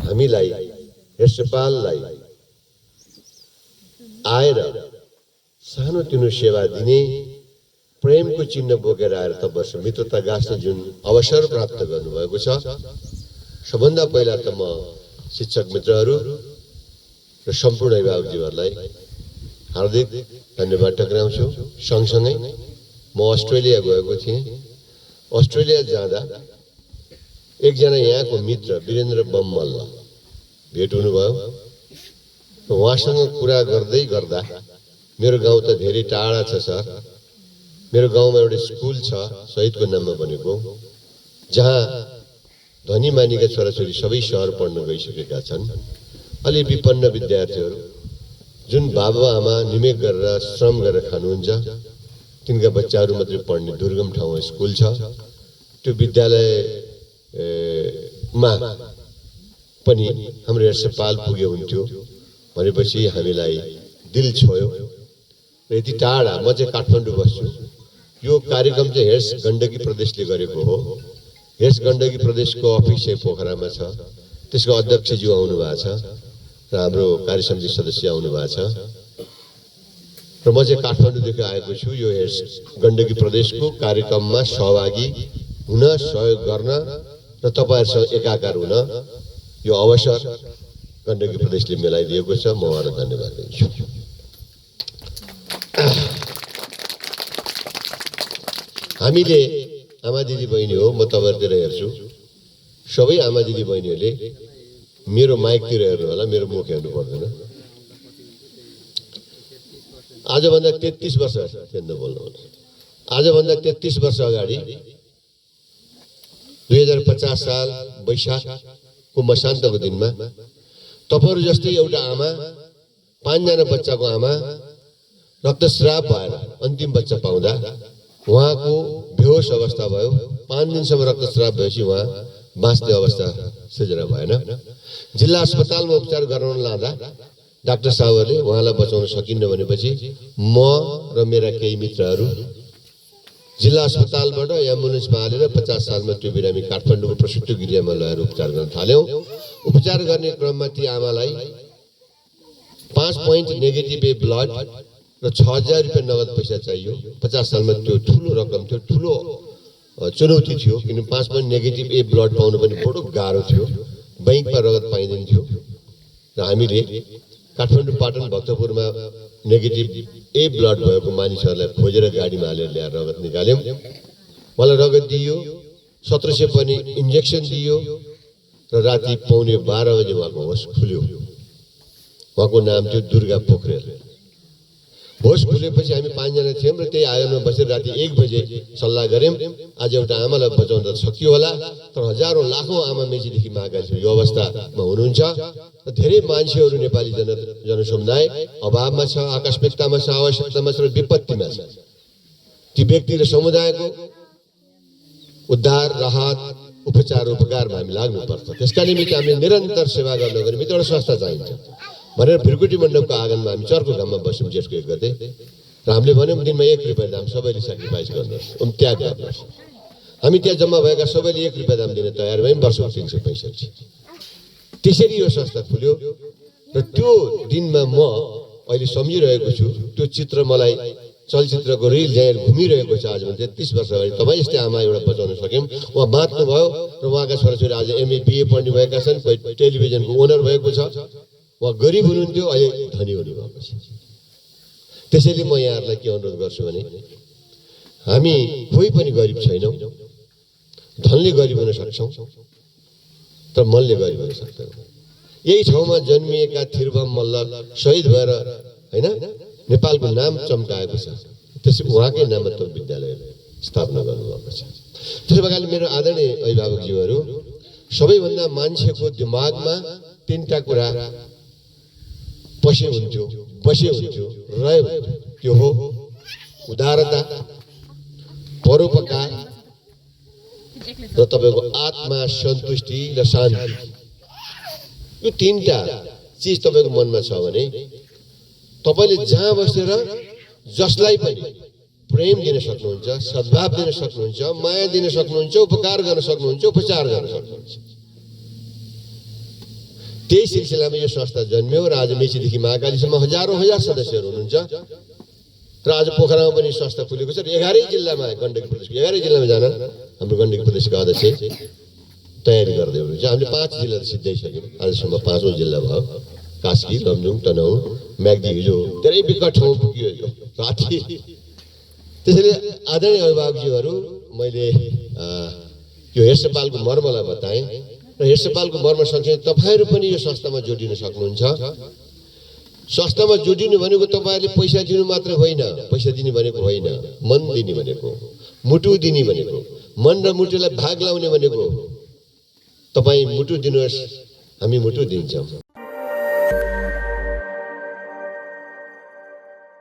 हामीलाई यशपाललाई आएर सानोतिनो सेवा दिने प्रेमको चिन्ह बोकेर आएर त वर्ष मित्रता गाँस्ने जुन अवसर प्राप्त गर्नुभएको छ सबभन्दा पहिला त म शिक्षक मित्रहरू र सम्पूर्ण अभिभावकज्यूहरूलाई हार्दिक धन्यवाद टक्राउँछु। सँगसँगै म अस्ट्रेलिया गएको थिएँ। अस्ट्रेलिया जाँदा एकजना यहाँको मित्र वीरेन्द्र बम्मल भेट हुनुभयो। उहाँसँग कुरा गर्दै गर्दा मेरो गाउँ त धेरै टाढा छ सर, मेरो गाउँमा एउटा स्कुल छ शहीदको नाममा बनेको, जहाँ धनी मानीका छोराछोरी सबै सहर पढ्न गइसकेका छन्। अलि विपन्न विद्यार्थीहरू जुन बाबा आमा निमेक गरेर श्रम गरेर खानुहुन्छ तिनका बच्चाहरू मात्रै पढ्ने दुर्गम ठाउँमा स्कुल छ। त्यो विद्यालयमा पनि हाम्रो यशपाल पुगे हुन्थ्यो भनेपछि हामीलाई दिल छोयो। र यति टाढा म चाहिँ काठमाडौँ बस्छु। यो कार्यक्रम चाहिँ हेर्स गण्डकी प्रदेशले गरेको हो। हेर्स गण्डकी प्रदेशको अफिस चाहिँ पोखरामा छ। त्यसको अध्यक्षज्यू आउनु भएको छ र हाम्रो कार्य समिति सदस्य आउनु भएको छ र म चाहिँ काठमाडौँदेखि आएको छु। यो हेर्स गण्डकी प्रदेशको कार्यक्रममा सहभागी हुन, सहयोग गर्न र तपाईहरुसँग एकाकार हुन यो अवसर गण्डकी प्रदेशले मिलाइदिएको छ। म उहाँलाई धन्यवाद दिन्छु। हामीले आमा दिदी बहिनी हो, म तपाईहरुतिर हेर्छु। सबै आमा दिदी बहिनीहरूले मेरो माइकतिर हेर्नु होला, मेरो मुख हेर्नु पर्दैन। आजभन्दा 33 वर्ष केन्द्र बोल्नु होला। आजभन्दा 33 वर्ष अगाडि 2050 साल वैशाखको मसान्तको दिनमा तपाईहरु जस्तै एउटा आमा 5 जना बच्चाको आमा रक्तस्राव भएर अन्तिम बच्चा पाउँदा उहाँको बेहोस अवस्था भयो। 5 दिनसम्म रक्तस्राव भएपछि उहाँ बाँच्ने अवस्था सिर्जना भएन। जिल्ला अस्पतालमा उपचार गराउन लाँदा डाक्टर साहबले उहाँलाई बचाउन सकिन्न भनेपछि म र मेरा केही मित्रहरू जिल्ला अस्पतालबाट एम्बुलेन्समा हालेर 50 सालमा त्यो बिरामी काठमाडौँको प्रसिद्ध गृहमा लगेर उपचार गर्न थाल्यौं। उपचार गर्ने क्रममा ती आमालाई 5 पोइन्ट नेगेटिभ ए ब्लड र 6000 रुपैयाँ नगद पैसा चाहियो। 50 सालमा त्यो ठुलो रकम थियो, ठुलो चुनौती थियो, किन 5 पोइन्ट नेगेटिभ ए ब्लड पाउनु पनि बडो गाह्रो थियो। बैंकमा रगत पाइदैन थियो र हामीले काठमाडौँ पाटन भक्तपुरमा नेगेटिभ ए ब्लड भएको मानिसहरूलाई खोजेर गाडीमा हालेर ल्याएर रगत निकाल्यौं। मलाई रगत दियो, 1700 पनि इन्जेक्सन दियो र राति 11:15 बजे उहाँको होस खुल्यो। उहाँको नाम थियो दुर्गा पोखरेल। होस खुलेपछि हामी 5 जना थियौं र त्यही आयोनमा बसेर राति 1 बजे सल्लाह गर्यौं, आज एउटा आमालाई बचाउन त सकियो होला, तर हजारौं लाखौं आमा मेचीदेखि मागा छ यो अवस्थामा हुनुहुन्छ। र धेरै मान्छेहरू नेपाली जनसमुदाय अभावमा छ, आकस्मिकतामा छ, आवश्यकतामा छ र विपत्तिमा छ। ती व्यक्ति र समुदायको उद्धार, राहत, उपचार, उपकारमा हामी लाग्नुपर्छ। त्यसका निमित्त हामीले निरन्तर सेवा गर्नको निमित्त एउटा संस्था चाहिन्छ भनेर भिरकुटी मण्डपको आँगनमा हामी चर्को घाममा बस्यौं जेठको 1 गते र हामीले भन्यौं दिनमा 1 रुपैयाँ दाम सबैले सेक्रिफाइस गर्नुहोस्, त्याग गर्नुहोस्। हामी त्यहाँ जम्मा भएका सबैले 1 रुपैयाँ दाम दिन तयार भयौं। वर्षको 365। त्यसरी यो संस्था खुल्यो र त्यो दिनमा म अहिले सम्झिरहेको छु। त्यो चित्र मलाई चलचित्रको रिल ल्याएर घुमिरहेको छ। आज 33 वर्ष अगाडि तपाईँ जस्तै आमा एउटा बचाउन सक्यौं। उहाँ बाँच्नु भयो र उहाँका छोराछोरी आज MA BA पढ्ने भएका छन्, कोही टेलिभिजनको ओनर भएको छ। उहाँ गरिब हुनुहुन्थ्यो, अहिले धनी हुनुभएको छ। त्यसैले म यहाँहरूलाई के अनुरोध गर्छु भने हामी कोही पनि गरिब छैनौं। धनले गरिब हुन सक्छौं तर मनले गरिब हुन सक्दैन। यही ठाउँमा जन्मिएका थिरबम मल्ल शहीद भएर हैन नेपालको नाम चम्काएको छ। त्यसै उहाँकै नाममा त्यो विद्यालय स्थापना गर्नुभएको छ। त्यसै भएकाले मेरो आदरणीय अभिभावकज्यूहरू, सबैभन्दा मान्छेको दिमागमा 3टा कुरा बसे हुन्थ्यो, रह्यो। त्यो हो उदारता, परोपकार र तपाईको आत्मा सन्तुष्टि र शान्ति। यो 3टा चीज तपाईको मनमा छ भने तपाईले जहाँ बसेर जसलाई पनि प्रेम दिन सक्नुहुन्छ, सद्भाव दिन सक्नुहुन्छ, माया दिन सक्नुहुन्छ, उपकार गर्न सक्नुहुन्छ, उपचार गर्न सक्नुहुन्छ। त्यही सिलसिलामा यो संस्था जन्मियो र आज मेचीदेखि महाकालीसम्म हजारौं हजार सदस्यहरू हुनुहुन्छ र आज पोखरामा पनि संस्था खुलेको छ र 11 जिल्लामा गण्डकी प्रदेशको 11 जिल्लामा जान हाम्रो गण्डकी प्रदेशका अध्यक्ष तयारी गर्दै हुनुहुन्छ। हामीले 5 जिल्ला सिद्धाइसक्यौँ, आजसम्म 5औं जिल्ला भयो। कास्की, लमजुङ, तनहुँ, म्याग्दी हिजो धेरै विकट ठाउँ पुग्यो यो राति। त्यसैले आदरणीय अभिभावकज्यूहरू, मैले यो हेरसपालको मर्मलाई बताएँ र हेरसपालको मर्म सँगसँगै तपाईहरू पनि यो संस्थामा जोडिन सक्नुहुन्छ। संस्थामा जोडिनु भनेको तपाईहरुले पैसा दिनु मात्र होइन, पैसा दिने भनेको होइन, मन दिने भनेको, मुटु दिने भनेको, मन र मुटुलाई भाग लाउने भनेको। तपाई मुटु दिनुहोस्, हामी मुटु दिन्छौँ।